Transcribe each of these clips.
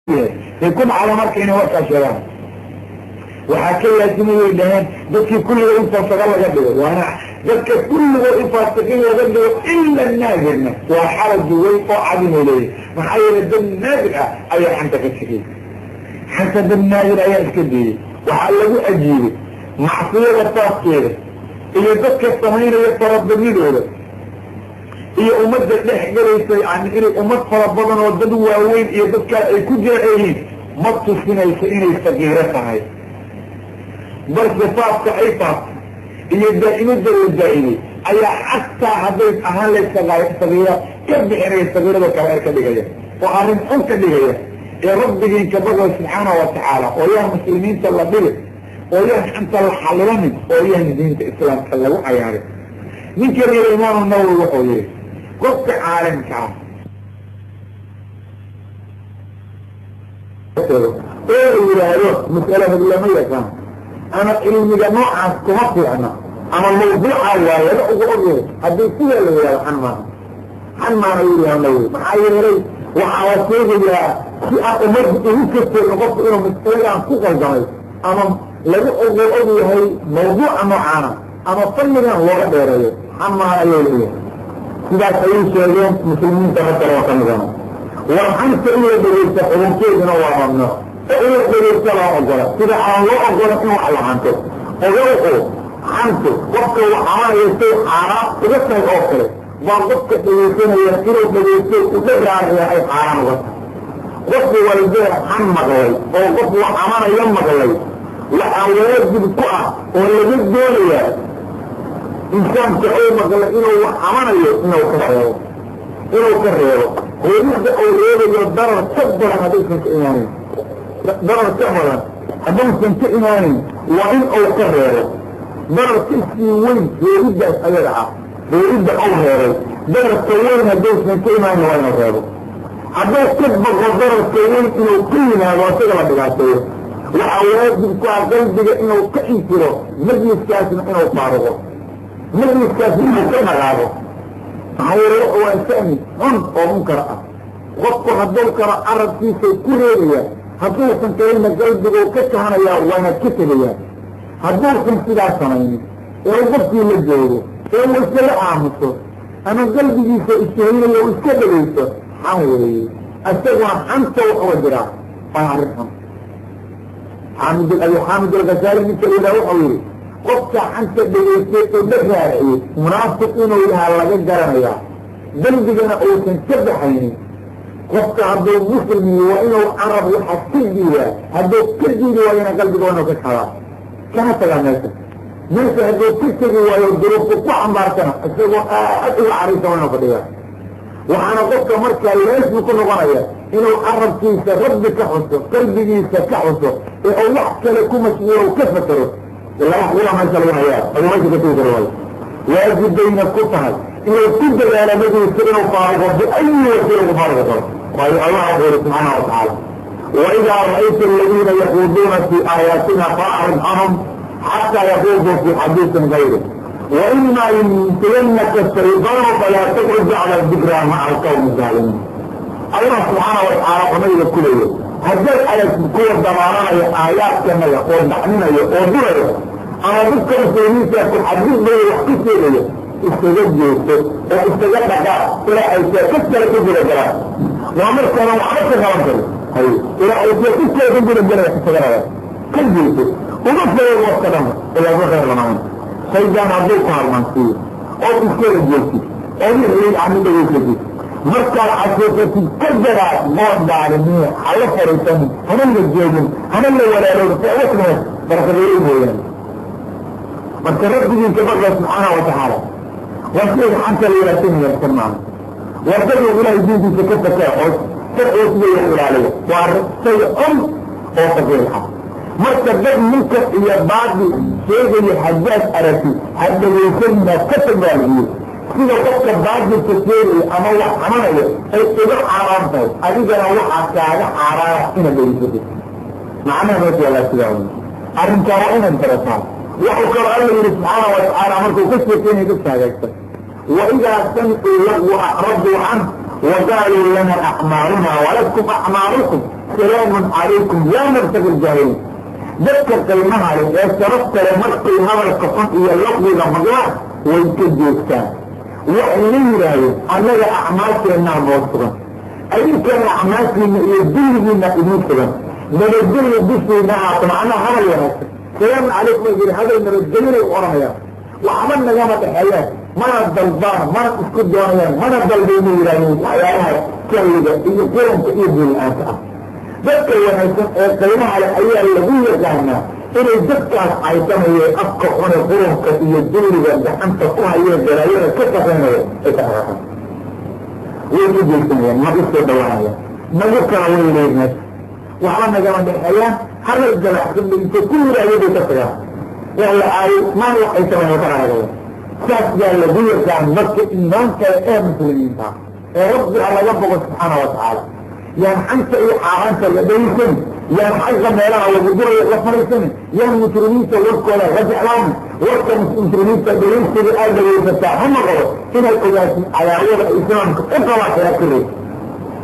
Ay ku dhacdo marka inay warkaa sheegaan, waxaa ka laasimay dhaheen dadkii kulligood in fasaqa laga dhigo, waana dadka kulligood in faasiqiin laga dhigo ila naadirna waa xaraj weyn oo cadimay leeyahy. Maxaa yeelay dad naadir ah ayaa xanta ka tegey, xanta dad naadir ayaa iska deeyey. Waxaa lagu ajiibay macsiyada faaskeeda iyo dadka samaynaya farabadnidooda iyo ummadda dhex galaysa, yani inay ummad fara badan oo dad waaweyn iyo dad kale ay ku jira yihiin, ma tusinayso inay sakiiro tahay, balse faafka ay faaftay iyo daa'imada la daa'imay ayaa xataa hadday ahaan layd sagiira ka bixinaya, sagiirada kale ee ka dhigaya oo arrin xun ka dhigaya. Ee rabbigiin ka baqay subxaana wa tacaala, oo yaan muslimiinta la dhigin, oo yaan xanta la xalilanin, oo yaan diinta islaamka lagu cayaarin. Ninka reer Imaamu Nawowi wuxuu yihi qofka caalimka ah oo yidhaahdo mas'ale lama yaqaan ama cilmiga noocaas kuma fiicna ama mawduuca waa laga uga ogyahay, haddii sidaa la yidhahdo xan maaha, xan maana yidhi Imaam Nawowi. Maxaa yeelay waxaa la sheegayaa si aan ummadda ugu kasteegin qofku inuu mas'aladan ku qaldamay ama laga ogo og yahay mawduuca noocaana ama fannigan looga dheereeyo, xan maana ayuu leeyahay. Sidaas ayay sheegeen muslimiinta rag kale oo ka midana. War xanta in la dhegeysta xukunkeeduna waa mamnuuc, oo in la dhegeysta loo ogola sida aan loo ogolan in wax la hanto. Ogowxu xantu qofka wax xamanaya say xaaraam uga tahay oo kale baa qofka dhegeysanaya inuu dhegeysto u dhagaaraya ay xaaraan uga tahay. Qof walbee xan maqlay oo qof wax xamanaya maqlay, waxaa waajib ku ah oo laga doonayaa insaanka uu maqlay inuu wax xamanayo inuu ka reebo, inuu ka reebo. Reebidda uu reebayo darar ka badan haddaysan ka imaanayn, darar ka badan haddaysan ka imaanayn, waa in uu ka reebo darar ka sii weyn reebiddaas ayada ah. Reebidda uu reebay dararka weyn haddaysan ka imaanin waa inuu reebo. Hadduu ka baqo dararka weyn inuu ka yimaado isaga la dhibaateeyo, waxaa waajib ku ah qalbiga inuu ka inkiro, majliskaasna inuu faaruqo, majliskaasna inuu ka dhaqaaqo. Maxaa yeele wuxu waa sha'ni xun oo munkar ah. Qofku hadduu karo carabkiisau ku reebayaa, hadduusan karinna qalbiguu ka kahanayaa waana ka tegayaa. Hadduusan sidaa samaynin ee uu qofkii la joogo ee uu iskala aamuso ama qalbigiisa ishahinayo uu iska dhegaysto, xan weeye, isaguna xanta wuxuga jiraa, waana arrin xun. Xaamid Abi Xaamid Alghasaali ninka la yidhaha wuxuu yihi qofka xanta dhegaystay oo la raaciyey munaafiq inuu yahaa laga garanayaa, dembigana uusan ka baxaynin. Qofka hadduu muslim yihi waa inuu carab waxa ka diidaa, hadduu ka diidi waayona qalbiga waa inuu ka kadaa kana tagaa meesha. Meesha hadduu ka tegi waayo duruufta ku xambaarsana, isagoo aad uga caraysa waa inuu fadhiyaa. Waxaana qofka markaa laasmi ku noqonaya inuu carabkiisa rabbi ka xuso, qalbigiisa ka xuso, ee uu wax kale ku mashquulo ka fakero, ilaa wax kula meesha lagu hayaa aduu meesha ka tegi karo. Waayo waajib bayna ku tahay inuu ku dadaalo nabigiisa inuu faaruqo biayi wasiila ku faaruqi karo. Waayo Allah wuxuu yihi subxaana wa tacaala: waidaa ra'ayta aladiina yaquuduuna fii aayaatina faacrid canhum xataa yaquuduu fii xadiisin gayri waima yunsiyannaka shaydaanu falaa taqcud bacda dikraa maca alqawmi zaalimiin. Allah subxaana wa tacaala wuxuu nabiga ku leeyahy haddaad aragtid kuwa dabaalanaya aayaadkanaga oo dacninaya oo duraya ama dadka muslimiinta ku xadgudbaya wax ku sheegaya, iskaga jeeso oo iskaga dhaqaaq ilaa ay sheeko kale ku guda galaan. Waa markaana waxba ka qaban karin hay, ilaa ay sheeko kale ku guda galaya iskaga dhaqaaq, ka jeeso, uga fogow wafka dhanba ilaa ku khayr lamayn. Shaydaan hadduu ku halmaansiiyo ood iskala joogtid oo wixii yani dhegaysatid, markaad xasuusatid ka gadaa mood dhaalimiin, hala fariisanin, hana la joogin, hana la walaaloogin wasna barakadeeyo mooyaane. Marka rabbigiinka baqa subxaana wa tacaala, waa shayga xanta la yidhaha shay wanaagsan maaha. Waa daduu ilaahay diintiisa ka fakara oo sharciga sida loo ilaaliyo, waa shay xun oo faqiir ah. Marka dad munkar iyo baadi sheegaya haddaad aragtid, ha dhegaysanina, ka tagaaliyo. Sida qofka baadilka sheegaya ama wax xamanayo ay uga xaaraan tahay, adigana waxaa kaaga xaaraana inaad dhegaysatid. Macnaha meesha yaalaa sidaa wey, arrinkaa waa inaad barataa. Wuxuu kaloo Alla yihi subxaana wa tacaala markuu ka sheekeynaya dadka hagaagsan: waidaa samicuu lagwa acraduu canh wa qaaluu lana acmaaluna walakum acmaalukum Salaamun calaykum yaa nabtagi ljaahiliin. Dadka qiimaha leh ee sharafta leh markay hadalka xun iyo laqwiga maqlaan way ka joogtaan. Waxayna yidhaahdeen annaga acmaasheennaa noo sugan, adinkana acmaashiina iyo dulligiina idiin sugan, nabadgelyo dushiina ahaato. Macnaha hadal wanaagsan, salaamun calaykum ay yidhi, hadal nabadgelinay u odhanayaan. Waxba nagama dhexeeyaan, mana dalbaan, mana isku doonayaan, mana dalbayna yidhahdeen waxyaalaha jahliga iyo quranka iyo diin-la-aanta ah. Dadka wanaagsan ee qiimaha leh ayaa lagu yaqaanaa inay dadkaas caysanaya afka xune qurunka iyo dulliga gacanta ku hayeen galaayada ka shaqaynaya ay ka dhaqaaqaan. Way ku jeegsanayaan, nagu soo dhawaanayaan, nagu kala way leeyihin meesha, waxba nagama dhexeeyaan. Hadal galaxsan bay intay ku yidhaahdo bay ka tagaan, waa la aayo maan wax ay sameyn ka qaragaya. Saas baa lagu yaqaan dadka iimaanka ee muslimiinta ee rabbi ha laga bogo subxaana wa tacaala. Yaan xanta iyo xaaraanta la dhegeysanin, yaan xaqa meelaha lagu durayo la fariisanin, yaan muslimiinta warkooda la jeclaanin. Warka muslimiinta dhegeysiga aad dhegeysataa ha noqdo inaad ogaasid cadaawada ay islaamka u qabaan xeyaa ku reey.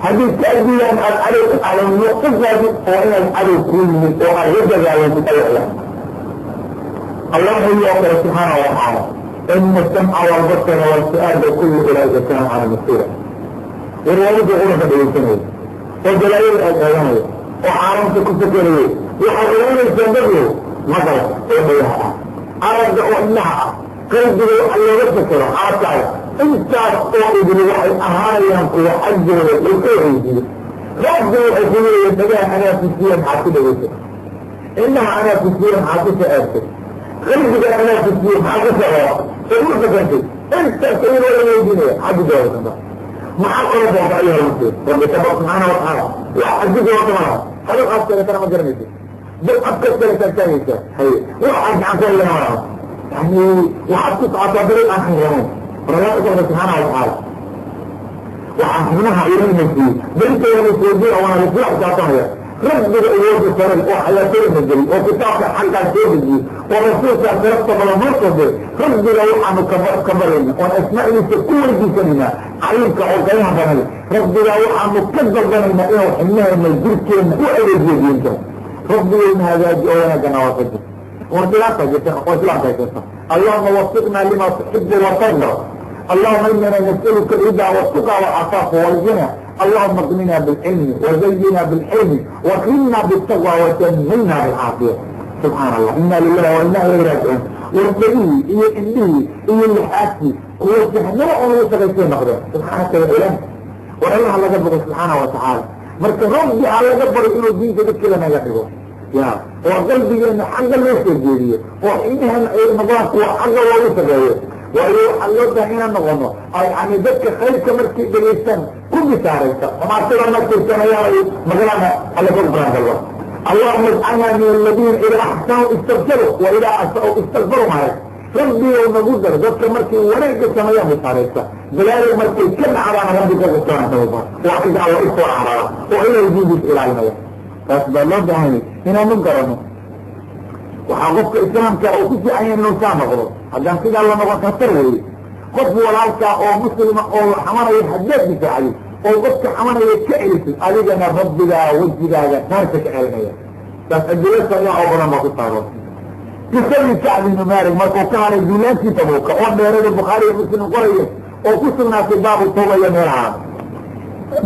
Haddii ka adiyaan aad cadow u calamiyo u gaadid oo inaad cadow kuu yimid oo aad la dagaalantid ayala. Allah wuxuu oo kale subxaana wa tacaala, ina asamca walbasara walfu'aada kullu ulaaika kaana cala mas-uula. Warwaadida quranka dhegeysanaya oo dalaayada aad eeganaya oo xaaraanta ku fakerayay, waxaad ogaanaysaa dadyow maqalka oo dhagaha ah, aragga oo indhaha ah, qalbiga waxa looga fekero carabkaaga, intaas oo idili waxay ahaanayaan kuwa xaggooda laga weydiiyo. Rabbi waxay ku leeyihin, dhagaha anaa ku siiye maxaad ku dhegaysay, indhaha anaa ku siiye maxaad ku soo-aagtay, qalbiga anaa ku siiye maxaad ku soo ugu fekertay. Intaas ayadoo la weydiinaya xaggi doorasanta maxaa kala doonta ayuha muslim? Rabbi tabar subxaana wa tacaala wax xaggi doonta malaha. Hadal aad sheegatana ma garanaysid, bal afkaad kale taagtaagaysaa haye, waxaad gacan ku hayana malaha. Yani waxaad ku socotaa dariiq aan xiranayn. Rabbi ka subxaana wa tacaala waxaa xubnaha ilahina siiyey berintooda isweydiina, waana laisla xisaabtamaya. Rabbiga awooda sare oo xayaatadana geliy oo kitaabka xaggaa soo dejiyey oo rasuulkaa sharafta badan noo soo diray, rabbiga waxaanu ka barayna oon asmaadiisa ku weydiisanaynaa caliimka oo qiimaha badan. Rabbiga waxaanu ka dalbanaynaa inuu xibnaheena jirkeenna u adeejiyo diinta. Rabbigayna hagaaji oo wanaagana waafaji. War dhibaata jirta oo islaamka jirta. Allahuma wafiqna lima tuxibu watarda. Allahuma inana nasaluka alhudaa watuqa walcafaafa walgina. Allahuma اgnina bilcilmi wazayina bilxilmi wakrimna bitaqwa wajamilna bilcaafiya. Subxaana allah, ina lilahi wa ina ilayhi raajicuun. Wardhagihii iyo indhihii iyo lixaadkii kuwa jahnamo oo lagu shaqaystay noqdeen. Subxaanaka ya ilaah. War allaha laga bogo subxaana wa tacaala. Marka rabbi ha laga baro inuu diinta dadkeeda naga dhigo ya, oo qalbigeena xagga loo soo jeediyo, oo xibnaheena ay noqdaan kuwa xagga loogu shaqeeyo. Waayo waxaa loo baahan inaan noqono yani dadka khayrka markay dhegaystaan ku bishaaraysa, xumaatada markay sameeyaan maqlaana alla ka gufraan dalba. Allahuma ijcalna min aladiina idaa axsanuu istakfaruu wa idaa asa'uu istakfaruu. Maarag rabbigow nagu dar dadka markay wanaagga sameeyaan bishaaraysa, balaayo markay ka dhacdaana rabbi ka gufraan dalba oo xagga alla usoo carara oo ilaahay diintiisa ilaalinaya. Taas baa loo baahanyay inaanu garano. Waxaa qofka islaamka uu ku fiican yahay inuu saa noqdo. Haddaan sidaa la noqon khatar weeye. Qof walaalkaa oo muslima oo la xamanayo haddaad difaacday oo qofka xamanaya ka celisid, adigana rabbigaa wejigaaga naarta ka celinaya. Saas adilo saxiixa oo badan baa ku saaro. Qisadii Kacb ibnu Maalik markuu ka haray duulaankii Tabuuka oo dheerada Bukhaari iyo Muslim qoraya oo ku sugnaatay baabu tawba iyo meelaha,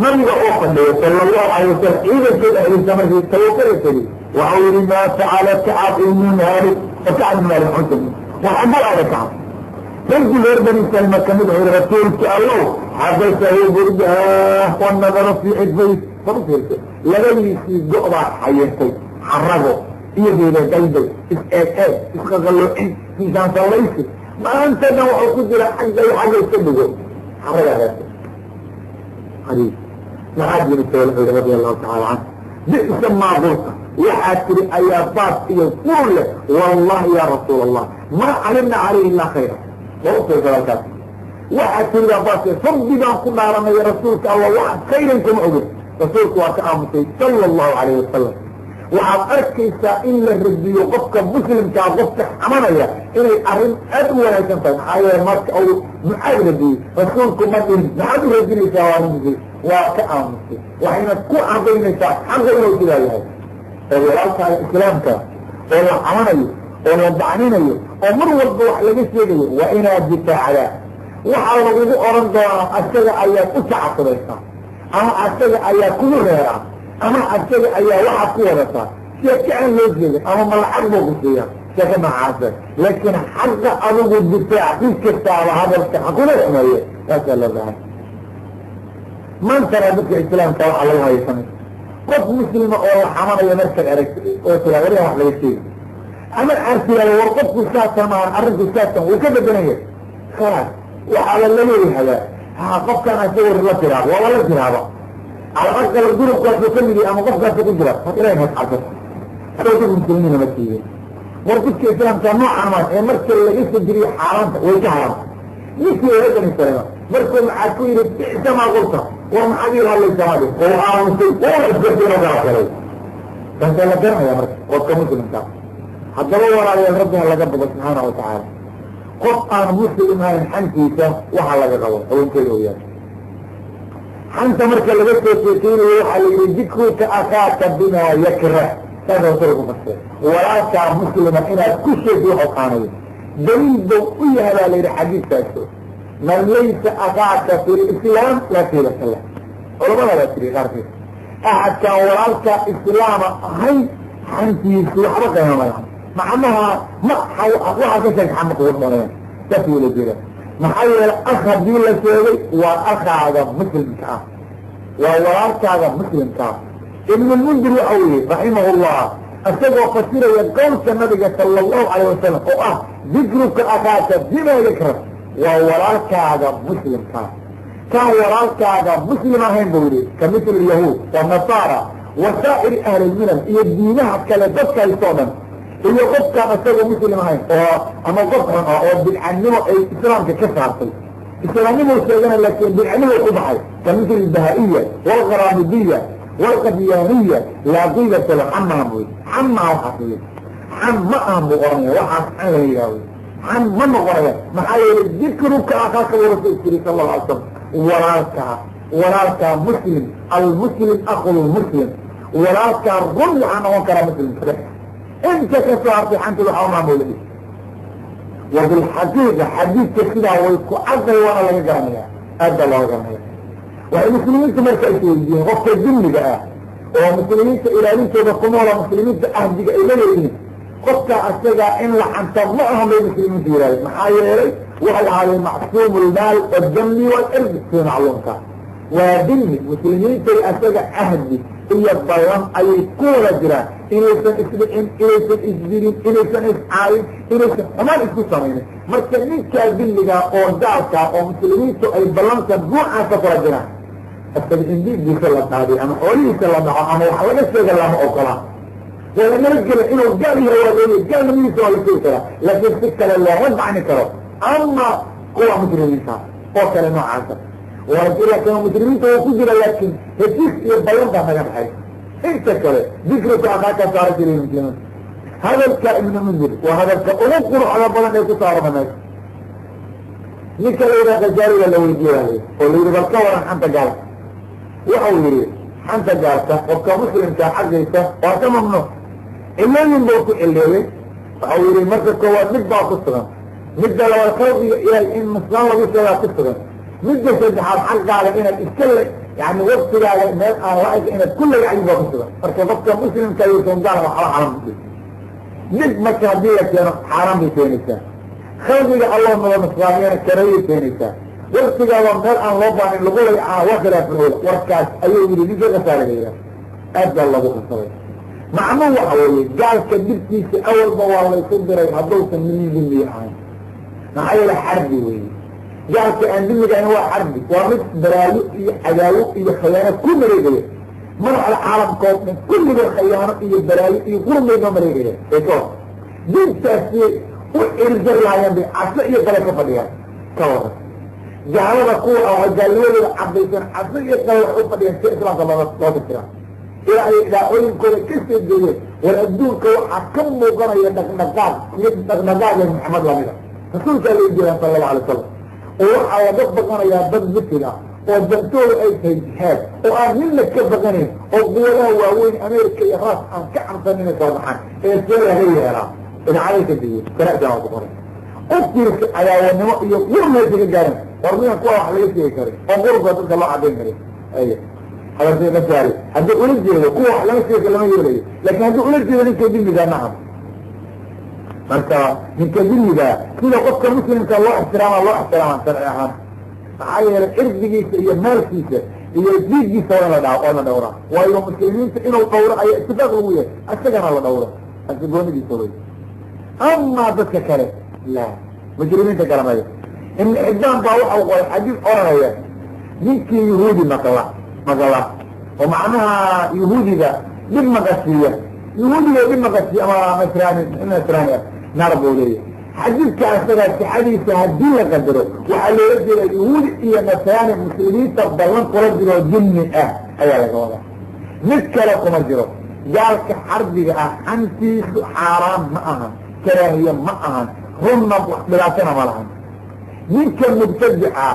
nabiga oo fadhiya sala allahu alayh wasalam ciidankeed dhexdiisa markii Tabuukada tegey, waxau yihi, maa facala Kacab ibnu Maalik? Oo Kacab ibnu Maalik muxuu sameyey? Waxaa ku aaday Kacab rajul reer Bani Salma kamid wuxuu yihi, rasuulki Allow, xabasahu burdaah wa nadara fii cidfay. Bal u fiirsa, labadiisii go' baa xayirtay xarago iyo geedadayday, is eeg eeg, isqaqaloocin, miisaansallaysi. Maanta dhan wuxuu ku jira xagga iyo xagga iska dhigo, xaragaa reertay. Xadiis maxaad yiri soo wuxuu yihi radia allahu tacala canhu, bi'sa maa qulta, waxaad tiri ayaa baas iyo fur leh. Wallahi ya rasuul allah, maa calimna calayhi ilaa khayra. Waa u fiirsa halkaas, waxaad tiri baa baas, rabbi baan ku dhaaranaya rasuulka Allah, wax khayran kuma ogin. Rasuulku waa ka aamusay sala allahu calayhi wasalam. Waxaad arkaysaa in la radiyo qofka muslimkaa, qofka xamanaya, inay arrin aad u wanaagsan tahay. Maxaa yeele marka uu Mucaad radiyey, rasuulku ma dhihin maxaad u radinaysaa, waa muslim, waa ka aamusay. Waxayna ku cadaynaysaa xaqa inuu sidaa yahay. Oo walaalkaaga islaamka oo la xamanayo oo la dacninayo oo mar walba wax laga sheegayo, waa inaad difaacdaa. Waxaa lagugu oran doonaa asaga ayaad u tacasubaysaa, ama asaga ayaa kugu reeraa, ama asaga ayaa waxaad ku wadataa sheeke aan loo jeedin, ama ma lacag buu ku siiyaa, sheeke noocaasa. Laakiin xaqa adigu difaac, si kastaaba hadalka ha kula xumeeye, saasaa loo baahay. Maantana dadka islaamka waxaa lagu haysanay qof muslima oo la xamanayo markaad aragti oo tiraa warigan wax laga sheegi, ama aad tiraado war qofku saasa maahan, arrinku saasan wuu ka bedelanyahay, khalaas waxaaba laleeyahadaa ha qofkan asago la tiraabo, waaba la tiraaba calaqal gurubkaasuu ka mid yahay ama qofkaasu ku jira. War ilahi maad cabsato, soo dad muslimiina ma siiyeen. War dadka islaamka noocan maa ee marka laga soo jiriyo xaaraanta way ka haraan. Ninkii reer Bani Salama markuu maxaad ku yidhi bi'sa maa qulta, war maxaad ii hadlaysaa ma oo aamusay oo isgartay oo garab galay, taasaa la garanaya. Marka qofka muslimka haddaba, walaalayaal, rabbiha laga bogo subxaana wa tacaala. Qof aan muslim ahayn xantiisa waxaa laga qabo haweenkeeda weyaan. Xanta marka laga soo sheekeynayo waxaa la yidhi dikruka akhaaka bimaa yakrah, saasa rasulka ku fasiray. Walaalkaa muslima inaad ku sheegto waxu qaanayo daliil bow u yahay baa la yidhi xadiiskaaso, man laysa akhaaka fi lislaam laa qiilata lah. Culamada baa tiri qaarkeed, axadkaan walaalkaa islaama ahayn xantiisu waxba qiima malahan, macnaha ma waxaa ka sheeg xama kugu noqonayaan, saas wala jeeda. Maxaa yeele akh haddii la sheegay waa akhaaga muslimka ah, waa walaalkaaga muslimka ah. Ibnulmundir waxa uu yihi raximah llah, isagoo fasiraya qowlka nabiga sala allahu calayh wasalam oo ah dikruka akhaaka bima yakrah, waa walaalkaaga muslimkaa. Kaan walaalkaaga muslim ahayn buu yihi ka mitl yahuud wanasaara wa saa'iri ahli lmilal iyo diimaha kale dadka haystoo dhan, iyo qofkaan isagoo muslim ahayn oo ama qof xun ah oo bidcanimo ay islaamka ka saartay, islaamnimuu sheegana laakiin bidcanimo ku baxay, ka mitl albahaiya waalqaraamidiya waalqadyaaniya laa qiibata lahu. Xan maaha buu yidhi, xan maaha waxaas buu yidhi, xan ma ahan buu oranaya, waxaas xan lama yidhaha wy, xan ma noqonaya. Maxaa yeelay dikruka akhaaka buu rasuulku yiri sala alla alay slam, walaalkaa, walaalkaa muslim, almuslim akhulmuslim, walaalkaa run waxaa noqon karaa muslimka. Inta ka soo hartay xanta waxaa maamulay. Wa bilxaqiiqa xadiidka sidaa way ku cadday, waana laga garanaya, aad baa looga garanaya. Waxay muslimiintu marka isweydiiyeen qofka dulmiga ah oo muslimiinta ilaalintooda ku noola, muslimiinta ahdiga ay la leeyihiin, qofka asagaa in la xanta ma ahan bay muslimiintu yidhahdeen. Maxaa yeelay waxay ahaadeen macsuumu lmaal waddami waalcirdi, sida macluumka waa dulmi. Muslimiintay asaga ahdi iyo ballan ayay ku wada jiraan inaysan isdhicin, inaysan isdilin, inaysan iscaayin, inaysan xumaan isku samaynin. Marka ninkaa dulmigaa oo gaalkaa oo muslimiintu ay ballanta noocaasa kula jiraan, asaga in dhiiggiisa la daadiyo ama xoolihiisa la dhaco ama wax laga sheega lama ogola. Waa la nabadgela inuu gaal yahay, waa leeyahy gaalnimadiisa waa la sheegi karaa, laakiin si kale looma dacni karo. Ama kuwa muslimiinta oo kale noocaasa laakiin muslimiinta waa ku jira, laakiin heshiis iyo ballan baa naga dhaxay. Inta kale dikruka akhaaka saara jiray muslimiinta. Hadalka Ibnu Mundir waa hadalka ugu quruxda badan ee ku saarama meesha. Ninka la yidhaha Khazaaliga la weydiiye baa layidhi oo la yidhi bal ka waran xanta gaalka. Waxau yidhi xanta gaalka qofka muslimka xaggiisa waa ka mamnuuc. Cilooyin buu ku cileeyey. Waxau yidhi marka koowaad mid baa ku sugan, midda labaad khalqiga ilaahay in muslaan lagu sheegaa ku sugan, midda saddexaad xaqaaga inaad iska le yani waktigaaga meel aan la-eg inaad ku lagacyin baa ku sugan. Marka qofka muslimka yuusan gaal waxba xaram ku mid, marka haddii la keeno xaaraan bay keenaysaa, khalqiga allah naba nuslaamiyana karayay keenaysaa, waktigaaba meel aan loo baanin lagu laycaa waa khilaafin oola. Warkaas ayuu yidhi ninka Kasaaliga yidhaha, aad baa loogu khasabay. Macnuu waxa weeye gaalka dhibkiisa awalba waa laysu diray hadduusan nin dimiye ahayn. Maxaa yeele xarbi weeye gaalka aan dimiga ahayn, waa xarbi, waa mid baraayo iyo cadaawo iyo khayaano ku mareegaya madaxda caalamkoo dhan, kulligood khayaano iyo balaayo iyo qurmay noo mareegaya ee ka hor dintaasi u cirjar lahaayeen bay caso iyo kale ka fadhiyaan. Ka waran gaalada kuwa ah oo gaalnimadooda cadaysan, caso iyo kale waxay u fadhiyaan si islaamka looga loo tirtiraa. Ilaa ay idaacooyinkooda ka soo jeedeen war adduunka waxaa ka muuqanaya dhaqdhaqaaq dhaqdhaqaaga Maxamed lamida rasuulkaa loo jeedaa sala allahu alay wasalam. Oo waxaa laga baqanayaa dad mithil ah oo dantooda ay tahay jihaad oo aan ninna ka baqanayn oo quwadaha waaweyn Ameerika iyo Raas aan ka cabsan inay soo baxaan ee see laga yeelaa idaacada ka diiyo ganacsiga waa ku qoray. U fiirsa cadaawanimo iyo qur meesha ka gaaran war miyan kuwa wax laga sheegi karin oo qurba dadka loo cadayn karin. Ay hadalkii ma saari haddii ula jeedo kuwa wax lama sheegi lama yeelayo, laakiin haddii ula jeedo ninka dimiga nacam. Marka ninka dimiga sida qofka muslimka loo ixtiraama loo ixtiraama sharci ahaan, maxaa yeelay cirdigiisa iyo maalkiisa iyo diigiisa waa in la dha waa la dhawraa. Waayo muslimiinta inuu dhawro ayaa itifaaq lagu yahay, isagana la dhawro asi goonidiisa wey. Amaa dadka kale la mujrimiinta kale maya. Ibn Xibbaan baa waxau qoray xadiis oranaya ninkii yuhuudi maqla maqla oo macnaha yuhuudiga dhib maqashiiya, yuhuudiga dhib maqashiiya ama nasraani nasraani ah naar buu leeyahay. Xadiidka asagaa sixadiisa haddii la qadaro waxaa loola jeeda yuhuudi iyo nasraani muslimiinta ballan kula jiroo jinni ah ayaa laga wadaa, mid kale kuma jiro. Gaalka xarbiga ah xantiisu xaaraan ma ahan, karaahiye ma ahan, runna dhibaatana ma lahan. Ninka mubtadica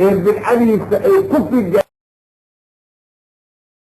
ee bidcadiisa ay ku figa